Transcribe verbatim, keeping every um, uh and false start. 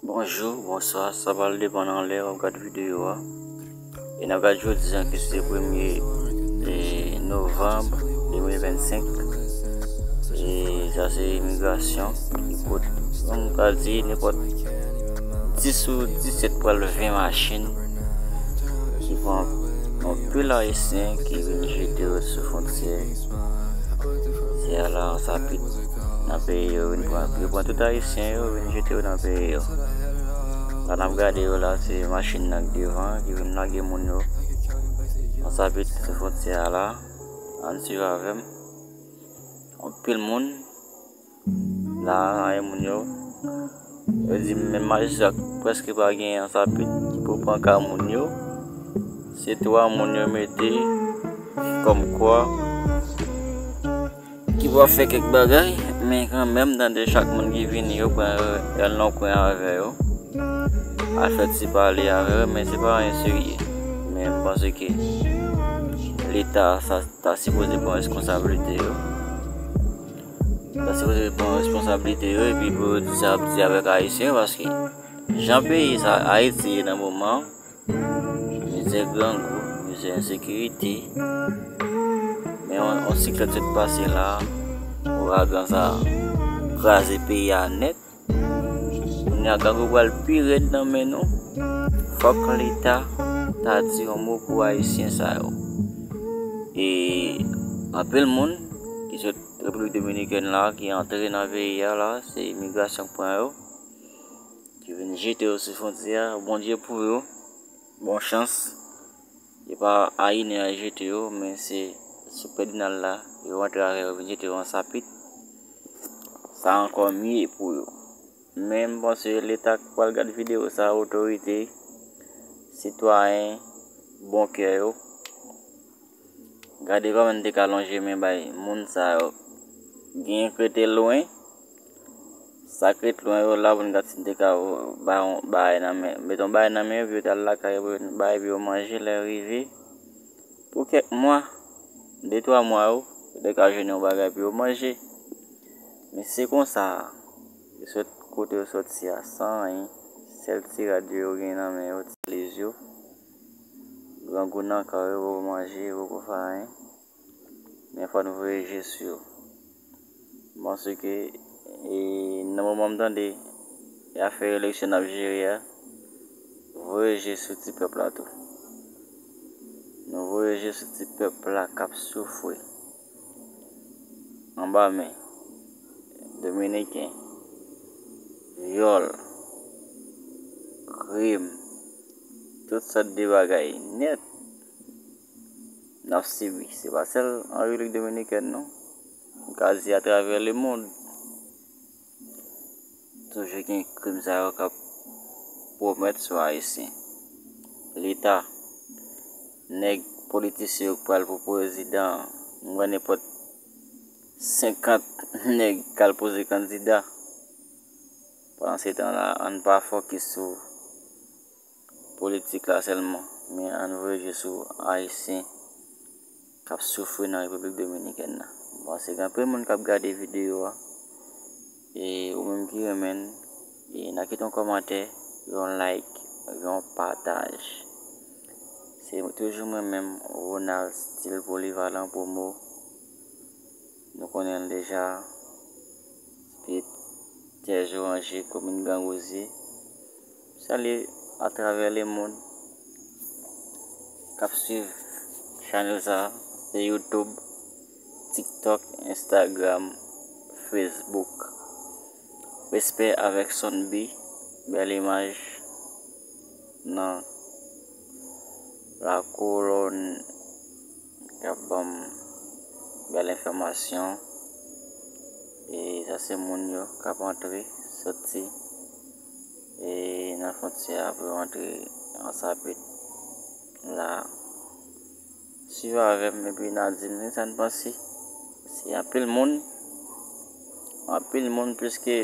Bonjou, bonswa, sa pral depann nan lè w ap gad videyo a. E n ap gad jodi a ki se premye, e, novanm de mil vennsenk. E sa se imigrasyon ki pot, nou ka di nenpòt dis ou disèt pral ven machin ki pran anpil Ayisyen ki vin jete yo sou fwontyè. Se a la, sa pit nan peyi yo vin pran, yo pran tout Ayisyen yo, vin jete yo nan peyi yo. Sa n ap gade yo la, se machin nan k devan ki vin lage moun yo. An sa pit sou fwontyè a la, ann swiv avè m. Anpil moun la, ay moun yo. Yo di menm majistra prèske pa gen an sa pit ki pou pran ka moun yo. Se twa moun yo mete kòmkwa ki pou ap fè kèk bagay, men kanmenm, tande chak moun ki vini, yo pran yo, y al nan yon kwen avè yo, al fè ti pale avè yo, men se pa anyen serye. Men m panse ke Leta sa ta sipoze pran responsablite yo. Ta sipoze pran responsablite yo, epi pou yo di sa ap di avèk Ayisyen yo, paske jan peyi sa, Ayiti ye nan moman, mizè grangou, mizè ensekirite. Men yon, yon siklòn sot pase la, ouragan sa kraze peyi a nèt. Kounye a, grangou pral pi rèd nan men nou. Fòk Leta ta di yon mo pou Ayisyen sa yo. E anpil moun ki sot Repiblik Dominikèn la, ki antre nan peyi a la, se imigrasyon k pran yo, ki vin jete yo sou fwontyè a. Bondye pou yo, bon chans. E pa ayinè a jete yo, men se sou Pèdinal la, yo rantre avè yo, vin jete yo an sa pit. Sa ankò mye pou yo. Men m panse Leta k pral gad videyo sa, otorite, sitwayen, bon kè yo, gade kòman n te ka lonje men bay moun sa yo. Genyen k rete lwen, sa k ret lwen yo la, pou n gad si n te ka bay yon bagay nan men, met yon bagay nan men yo, pou yo t al lakay yo, pou yo bay, pou yo manje lè yo rive. Pou kèk mwa, de twa mwa yo, yo te ka jwenn yon bagay pou yo manje. Men se konsa, yo sot kote yo soti a san anyen, sèl ti rad yo yo gen nan men yo, ti valiz yo. Grangou nan kò yo, yo poko manje, yo poko fè anyen. Men fò n voye je sou yo. M panse ke, e, nan moman m tande e afè eleksyon n ap jere a, voye je sou ti pèp la tou. Nou voye je sou ti pèp la k ap soufri anba men Dominiken, vyòl, krim, tout sòt de bagay nèt n ap sibi. Se pa sèl an Repiblik Dominikèn non, m ka di atravè lemonn. Toujou gen krim sa yo k ap pwomèt sou Ayisyen. Leta, nèg politisyen yo k pral pou prezidan, m wè nenpòt senkant nèg k al poze kandida. Pandan se tan la, ann pa fokis sou politik la sèlman, men ann voye je sou Ayisyen k ap soufri nan Repiblik Dominikèn nan. M panse gen anpil moun k ap gade videyo a, e ou menm ki renmen l, e n a kite yon kòmantè, yon like, yon pataj. Se toujou mwen menm, Ronald Stil Polyvalent Promo. Nou konnen l deja. Pit, Tèz Oranje, komin Gran Wozye. Salye atravè lemonn k ap swiv chanèl sa a, se YouTube, TikTok, Instagram, Facebook. Respè avèk Sonbi, bèl imaj nan lakolòn k ap ban m bèl enfòmasyon. E sa se moun yo k ap antre, soti, e nan fwontyè a pou yo antre an sapit la. Swiv avè m epi n a di m sa n panse. Se anpil moun, anpil moun, pliske